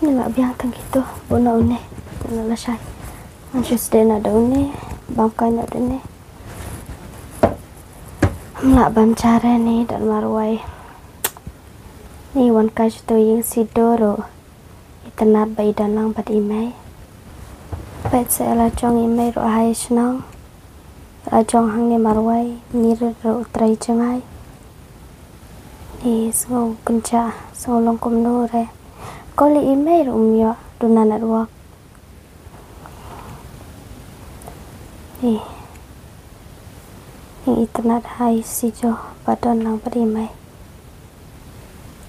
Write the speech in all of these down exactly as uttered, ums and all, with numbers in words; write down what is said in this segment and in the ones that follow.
Ngi la biang tang kito, bun na une, bun na lashai. Ngan shu sdeh na da une, bam kai na da une. Ym lah bam jare ni da marwei. Ni wan kai shuto ïing sido ruh. Itynnad ba i don lang bad i mei. Peit sa la jong i mei ruh ha i shnong. La jong hangne marwei, ngi ruh u trei jngai. Ni sngew kynjah, sngew long kumno re. Ko leh i mei ruh um ïoh, duna network. Ni. Ni itynnad ha i sido ba don lang bad i mei.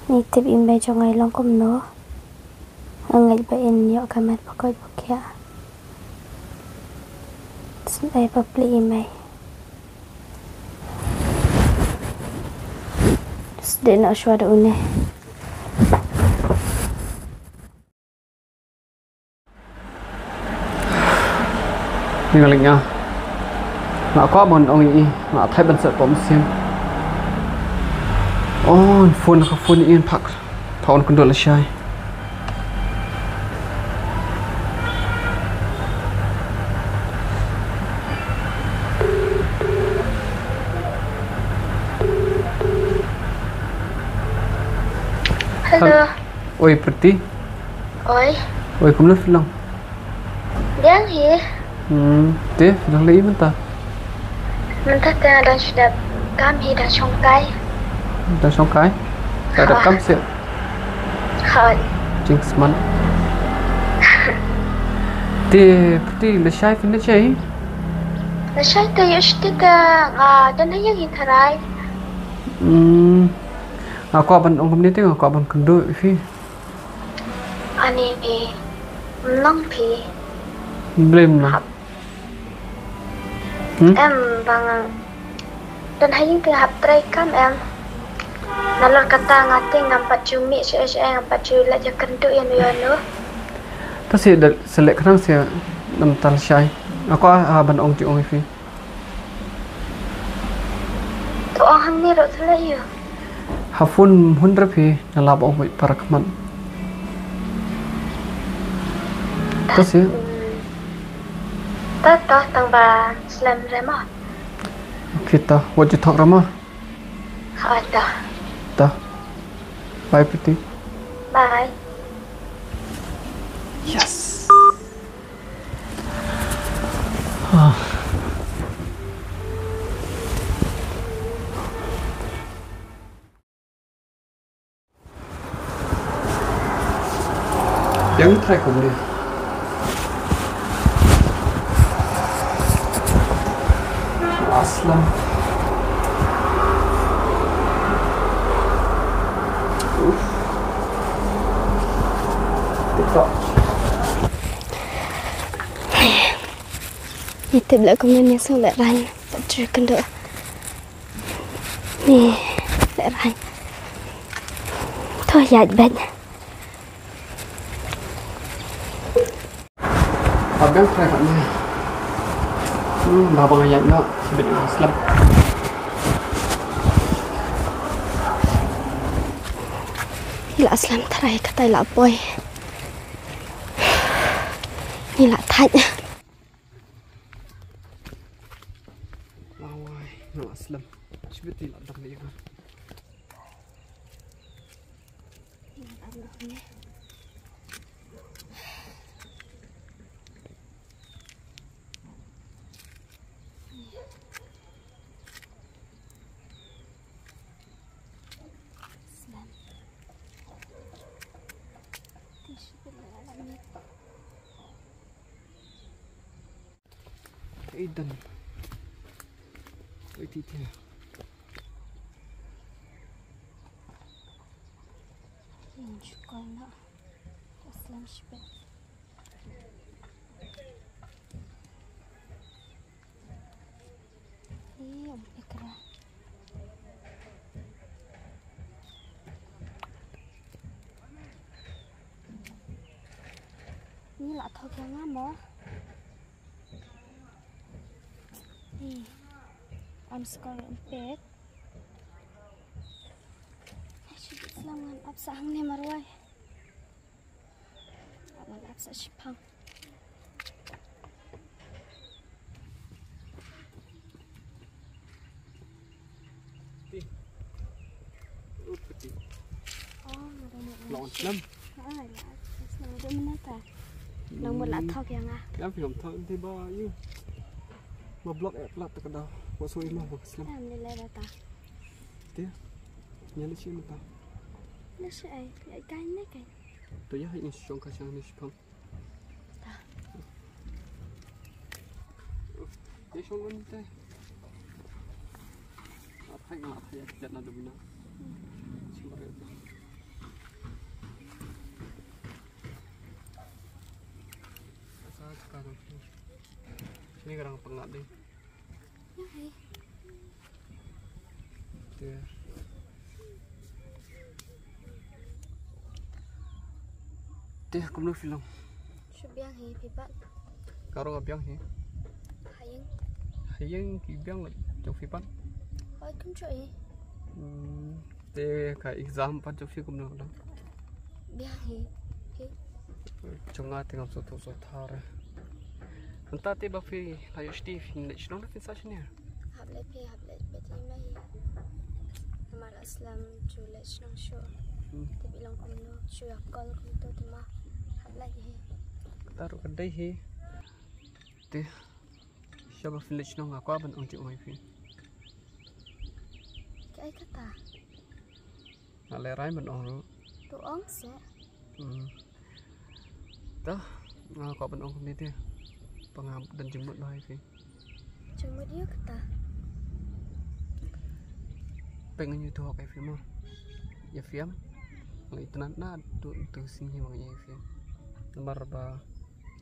Ni tip i mei jong nga i long kumno. Nga ngeit ba in ïoh ka met ba koit ba khiah. Sngewbha ba plie i mei. Sdeh noh shuwa da une. Ni nga lynga. Nga kwah ban ong ïa i, nga thait ban set pom siang. Oh, phone ka phone ïa i phak. Phone kynduh lashai. Hello. Oi, Priti. Oi. Oi, kumno phi long? Biang hi. Hmm, te, phi dang leh i mynta? Mynta te dang shu dep kam hi, dang shong kai. Dang shong kai? Dang dep kam seh? Hooid. Jingsman. Te, Priti, lashai phin leit shaei? Lashai te ïoh shuti te, nga don ha ïing hi tharai. Hmm. Nga kwah ban ong kumne te, nga kwah ban kynduh ïa phi. Ani, ym long phi. Balei ym long? Hap. Hmm? Em, ba nga don ha ïing te hap trei kam em. Nalor kata nga te ngam pat ju mih shaei shaei, ngam pat ju leit ïakynduh ïano ïano. To seh da, seh leh khnang seh, namar lashai. Nga kwah, ah, ban ong ju ong ïa phi. To ong hangne ruh te leh ïa. Ha phone hun rep hi, nga lap ong wei para khmat. To seh. To, to, tang ba slem re mo. Okay, to, wat ju thok re mo. Ha, to. To. Bye, Priti. Bye. Yes. Ah. Biang trai kumne. Aslam. Uff. TikTok. Ni tip leh kumne, ni sngewlehrain. Pat ju kynduh. Ni lehrain. To ïaid beit. Hap biang trai katne. Hmm, ba ba nga ïaid noh. Shibit nga slem. Ngi la slem trai, katai la poi. Ngi la thait. Lawai, nga la slem. Shibit i la dang ïa nga. Slem. Shibit i la dang ïa nga. Aiden. Wait it here. Yin shukor na. Aslam shibit. Ih, um ikra. Ni la thok ïa nga mo. Ni. Am skor em pek. Ai, shi bit slam ngan ap sa hangne marwai. Sa shipang. Long slam. Ah, la slam. Long mut la thok ïa nga. Ïa phi lam thok te ba ïa. Ma block eh plat ta ka da. Wa soi ma ba slam. Am le le ta. Te. Nya le shi ma ta. Le shi ai. Ïa kai ne kai. To ïa hai in shong ka shang ne shipang. Te shong lun te. Athai nga athai ya jat na dum na. Sumare. Sa ka dum. Sini ka rang pengak deh. Te. Te kumno phi long? Shu biang hi phi pat. Ka rong biang hi. Hayeng. Hayeng ki biang la jong phi pat. Hoi kum chu hi. Hmm, te ka exam pat jong phi kumno long? Biang hi. Hi. Jong nga te ngam sngewthuh sngewthuh re. Mynta te ba phi la ïoh shuti phin leit shnong ne phin sah shane? Hap leit phi, hap leit bad i mei. Namar la slem shu leit shnong shuh. Hmm. Te phi long kumno shu ïa call kumto te ma hap leit hi. Kata ruh ka dei hi. Te sha ba phin leit shnong nga kwah ban ong jingmut ïa phi. Kaei kata? Nga lehrain ban ong ruh. To ong seh. Hmm. Te nga kwah ban ong kumne te. Ba nga don jingmut bha ïa phi. Jingmut ïa kata? Peit nga ïathuh hok ïa phi mo. Ïa phi em. Nga itynnad naduh mynta ka sngi ba nga ïa phi. Namar ba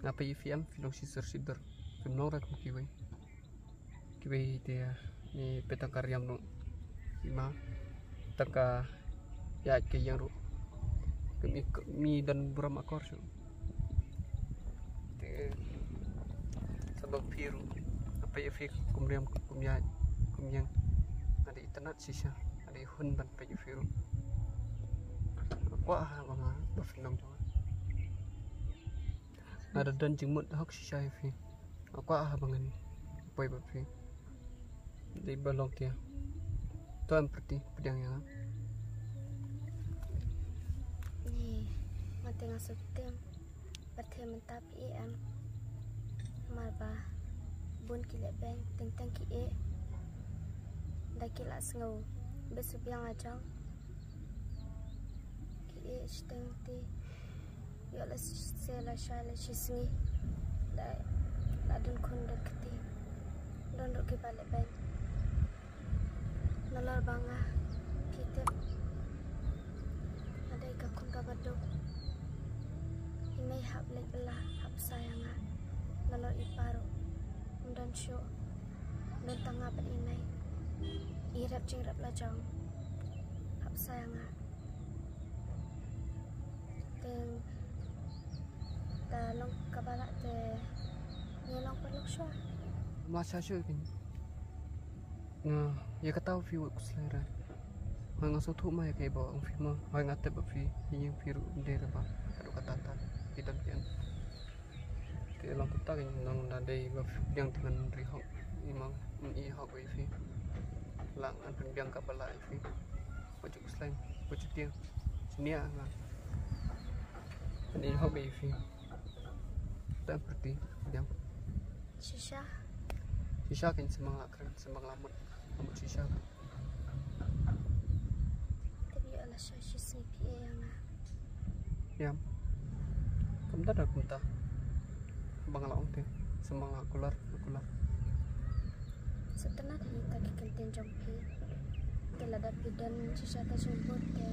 nga peit ïa phi em, phi long shisha shisha. Phim long re kum kiwei. Kiwei te, ngi peit tang ka riam noh. I ma, tang ka ïaid ka ïeng ruh. Ka mi, ka mi don burom akor shuh. Te sabab phi ruh, nga peit ïa phi kum riam kum ïaid kum ïeng. Nga dei itynnad shisha, nga dei hun ban peit ïa phi ruh. Nga kwah ha ba nga, ba phin long jong nga. Nga da don jingmut hok shisha ïa phi. Nga kwah ha ba ngan poi bad phi. Dei ba long te. To em pyrti, pdiang ïa nga. Ni, nga te nga sngewthuh. Pyrthei mynta phi em. Namar ba bun ki lehbeiñ, teng teng ki ïeh. Da ki la sngew ba shu biang la jong. Ki ïeh shiteng te. Ïoh la se la shai la shisngi. La, la don khun don kti. Don ruh kiba lehbeiñ. Nalor ba nga, phi tip. Nga dei ka khun kaba duk. I mei hap leit bylla, hap sah ïa nga. Nalor i pa ruh ym don shuh. Don tang nga bad i mei. I rep jingrep la jong. Hap sah ïa nga. Te ta long kaba lah te ngi long paralok shuwa. Ma sha shuh kin. Nga ïa kata phi wat khuslai re. Hooid nga sngewthuh ma ïa kaei ba ong phi ma. Hooid nga tip ba phi ïa ïing phi ruh ym dei re ba haduh katta katta phi don phi an. Te long kumta kein, nang da dei ba phi pdiang te ngan ri hok i ma, ngan i hok ïa phi. Lah ngan pynbiang kaba lah ïa phi. Wat ju khuslai, wat ju tieng. Sniah nga. Ngan i hok ïa phi. Tang pyrti, pdiang. Shisha. Shisha kein, symbai la kren, symbai la mut. Mut shisha. Te phi ïoh la shisha shisngi phi ïa nga. Ïam. Kumta da kumta. Ba nga la ong te. Symbai la kular, kular. Sngewtynnat hi ta ki kyntien jong phi. Te lada phi don shisha ta sngewbha te.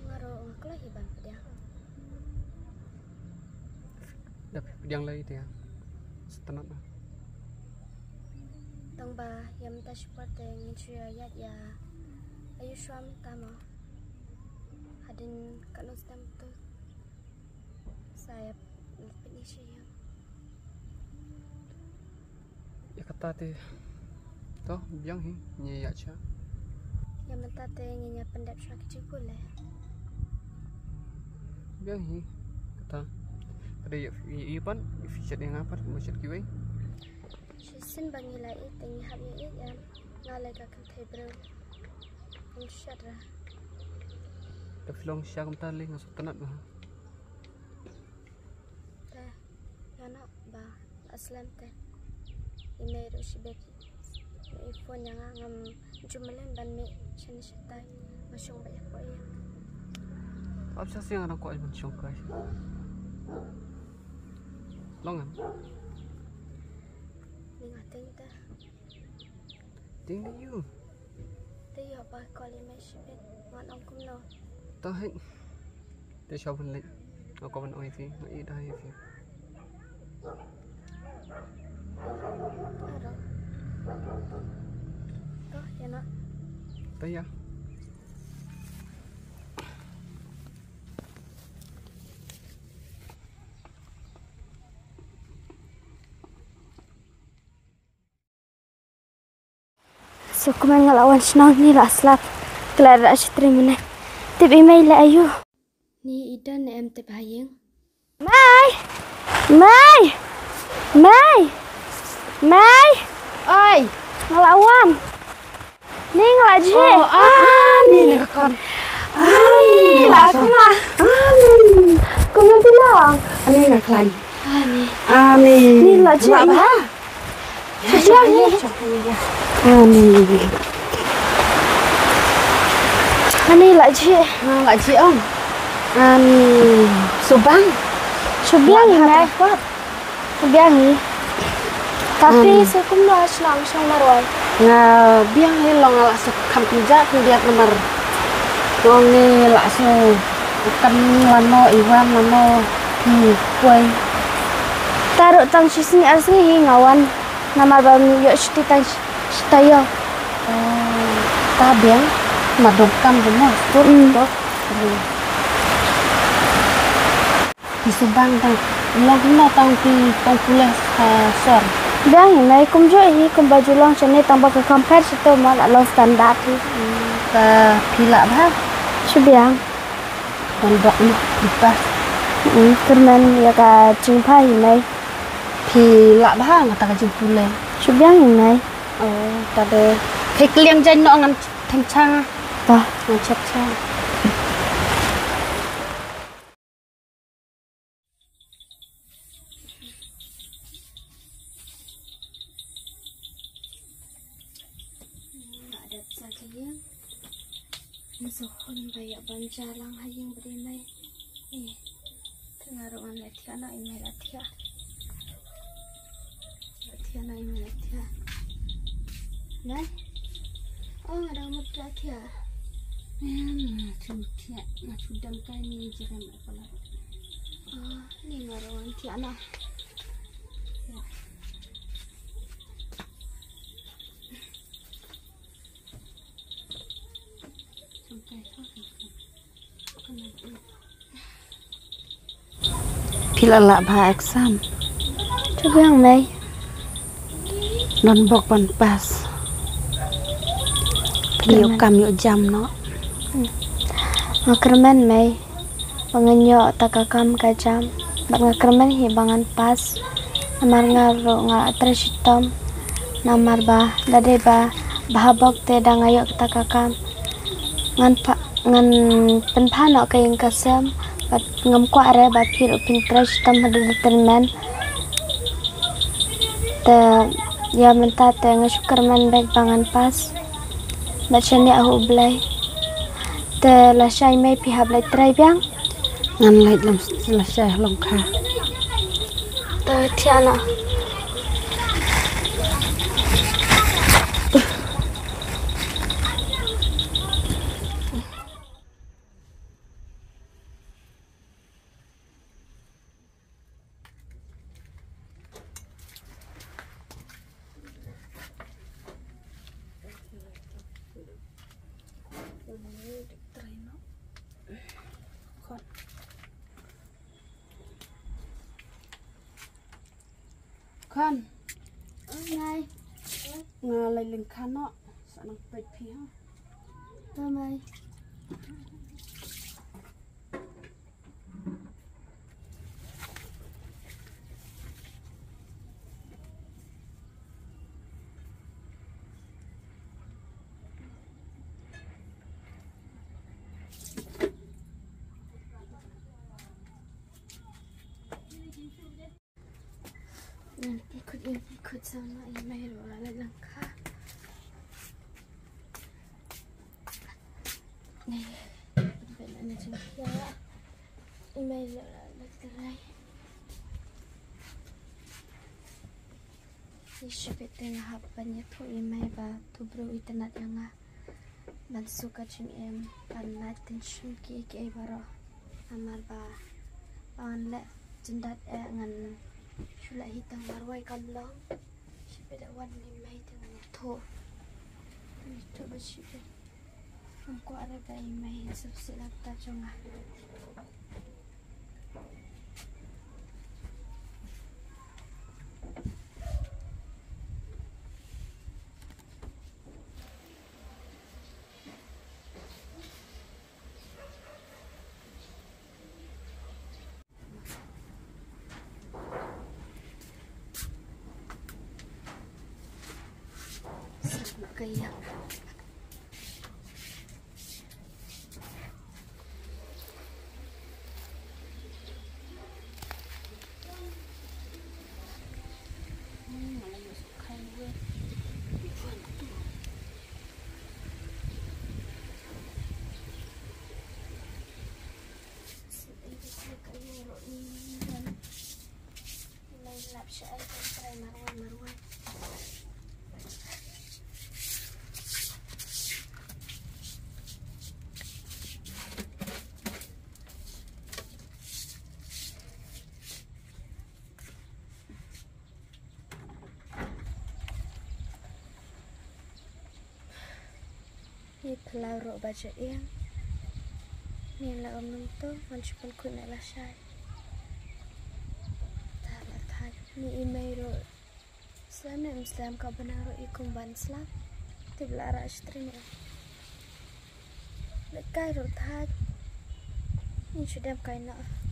Nga ruh nga kloi hi ban pdiang. Da phi pdiang lei te. Sngewtynnat na. Tang ba ïa mynta shipor te ngin shu ïaid ïa ayu shuwa mynta mo. Hadien katno stem tu. Sa ïa pynïaid sha ïing. Ïa kata te. To biang hi, ngi ïa sha. Ïa mynta te ngin ïa pyndep sha ki jingpule. Biang hi. Kata Dei ïa, ïa, ïa pan, ïa phi shet ïa nga pat, ma shet kiwei. Shisien ba ngi la ïeit, te ngi hap ïa ïeit ïa. Nga lei ka kynthei briew. Ym shet ra. Te phi long sha kumta lei nga sngewtynnat bha. Te ïa na ba la slem te. I mei ruh shibit. I phone ïa nga, ngam ju mlien ban mih shane shatai. Nga shong beit hapoh ïing. Ap sa sing nga dang kwah ban shong kai. Long em? Ni nga tieng te. Tieng ïa u. Te ïoh ba call i mei shibit. Ngan ong kumno? To hei. Te shu ban leit. Nga kwah ban ong ïa phi, nga ïeit da ïa phi. Aro. To ïa na. To ïa. So kumne nga la wan shnong, ni la slap. Klet ra sha trei mynne. Tip i mei la ayu. Ni i don ne em tip ha ïing. Mei! Mei! Mei! Mei! Oi! Nga la wan. Ni nga la jhieh. Oh, ah, ni nga kon. Ani la kma. Ani. Kumno phi long? Ani nga khlaiñ. Ani. Ani. Ni la jhieh. Ani. Ani la jhieh. Nga la jhieh ong. Ani. Subang. Subang ni. Biang hi. Tapi sa kumno shnong shong marwai. Nga biang hi long nga la suk kham kynja kyndiat namar. Long ni la suk kan lano iwan lano hi kwai. Taruh tang shi sngi ar sngi hi nga wan. Namar ba ïoh shuti tang shi tayo. Ta biang ma dong kam demo. Tur tur. Phi subang tang long hynno tang phi tong pule ha sor. Biang hi mei kumjuh hi kumba ju long shane tang ba ka kam khat shi to ma la long standard hi. Ka phi lah bha. Shu biang. Don dok noh di pas. Kyrmen ïa ka jingpha hi mei. Phi lah bha nga ta ka jingpule. Shu biang hi mei. Oh, ta de. Phi kliang jaiñ noh ngan theng chang. Ta. Ngan chet chang. Nga dep sa ka ïing. Nga sa hun ba ïa ban ja lang ha ïing ba dei mei. Eh, te nga ruh ngan leh thiah na i mei la thiah. Thiah na i mei la thiah. Nai. Oh, nga dang mut ka thiah. Em, nga chu thiah, nga chu dam kai ni jiran pala. Oh, ni nga ruh ngan thiah na. Thiah. Phi la lah bha exam. Shu biang mei. Don bok ban pass. Phi ïoh kam ïoh jam noh. Nga kyrmen mei. Ba ngan ïoh ta ka kam ka jam. Bad nga kyrmen hi ba ngan pass. Namar nga ruh nga la trei shitom. Namar ba da dei ba bha bok te da nga ïoh ta ka kam. Ngan pa, ngan pynpha noh ka ïing ka sem. Bad ngam kwah re ba phi ruh phin trei shitom ha da da tyrmen. Te ïa mynta te nga shu kyrmen beit ba ngan pass. Bad shaniah ha U Blei. Te lashai mei phi hap leit trei biang. Ngan leit lem lashai ha Longkha. Te thiah na. Khun. Khun. Oi, Mei. Nga leit lyngkha noh. Sa nang peit phi ha. To, Mei. Sa ma i mei ruh la leit lyngkha. Ni, pynbeit na jingkhia. I mei ruh la leit kyrhai. Ni shibit te nga hap ban ïathuh i mei ba tu briew itynnad ïa nga. Ban suk ka jingim, ban lait tension kiei kiei baroh. Namar ba ngan leh jyndat eh ngan shu leh hi tang marwei kam long. Shibit da wan i mei te ngan ïathuh. Ngan ïathuh ba shibit. Ngam kwah re ba i mei sngewsih lata jong nga. Ngi phyllaw ruh ba ja ïeng. Ngi la ym nangto, ngan shu pynkhuid noh lashai. Tang la thait. Ni i mei ruh. Slem ne ym slem, ka bneng ruh i kum ban slap. Tip la rah shtring ruh. Leit kai ruh thait. Ngi shu dem kai noh.